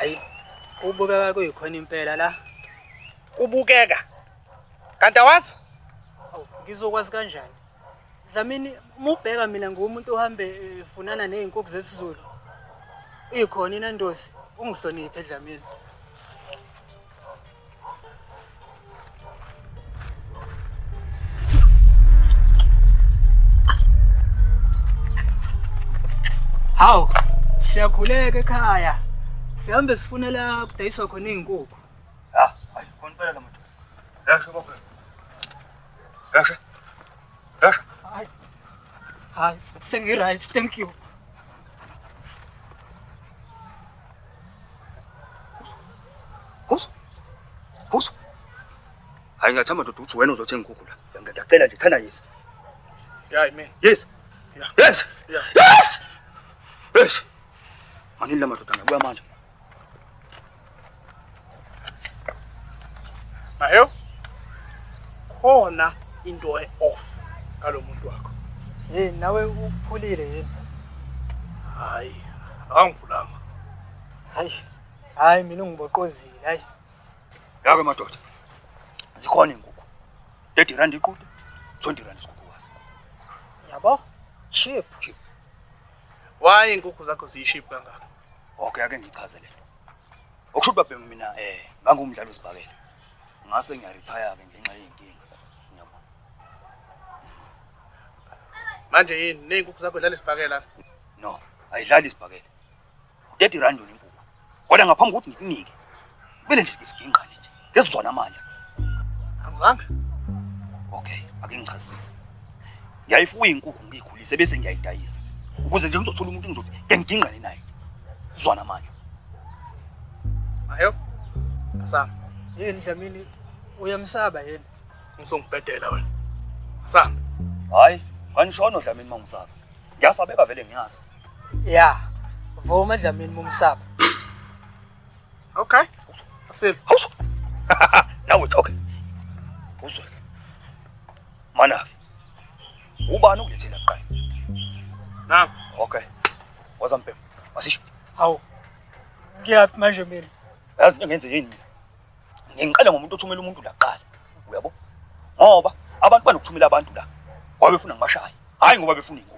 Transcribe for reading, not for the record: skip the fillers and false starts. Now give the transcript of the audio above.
Hayi, kubukeka kuyikhona impela la. Kubukeka. Kanti awazi? Awu, ngizokwazi kanjani? Dlamini, uma ubheka mina ngumuntu ohambe efunana nezinkukhu zesiZulu. Ikhona inandosi, ungihloniphe Dlamini. Hawu, siyakhuleka ekhaya. Sihambe sifuna la kudayiswa khona izinkukhu. Ha, hayi, khona impela la madoda. Yasho baba. Yasho. Yasho. Hayi. Hayi, sengi-right, thank you. Phuzu. Phuzu. Hayi ngiyathamba ndoda ukuthi wena uzothenga inkukhu la. Ngiyacela nje thanda yes. Yeah, amen. Yes. Yeah. Yes. Yeah. Yes. Yes. Manini la madoda ngiyabuya manje. Mahewu. Khona into e-off ngalo muntu wakho. Hey, nawe uphulile yini? Hayi, akangiphulanga. Hayi. Hayi mina ungiboqozile, hayi. Yake madoda. Zikhona inkukhu. 30 rand iqude, 20 rand isikhukhukazi. Yabo? Cheap. Cheap. Why inkukhu zakho ziyiship kangaka? Okay, ake ngichaze lento. Okusho ukuthi babhemu mina ngangumdlali wesibhakela. Ngase ngiyaretire ke ngenxa yey'nkinga. Ngiyabona. Manje yini ney'nkukhu zakho idlala isibhakela? No, ayidlali isibhakela. 30 rand yona inkukhu. Kodwa ngaphambi kokuthi ngikunike, kumele nje siginqane nje. Ngesizwana amandla. Angizange. Okay, ake ngichazisise. Ngiyayifuya inkukhu ngiyikhulise bese ngiyayidayisa. Ukuze nje ngizothola umuntu engizothi ke ngigingqane naye. Sizwana amandla. Mahewu. Asami. Yini Dlamini uyamsaba yini? Usongibhedela wena. Asami. Hayi, kanishono Dlamini mangisaba. Ngiyasabeka vele ngiyazi. Ya. Vuma Dlamini mumsaba. Okay. Asile. Hawusu. Now we're talking. Uzweke. Mana ke. Ubani okulethela kuqala? Nangu. Okay. Woza mbhemu. Masisho. Hawu. Ngiyaphi manje mina? Yazi into engenze yini mina? Ngiqale ngomuntu othumela umuntu la kuqala. Uyabo? Ngoba abantu banokuthumela abantu la. Ngoba befuna ngibashaye. Hayi ngoba befuna inkukhu.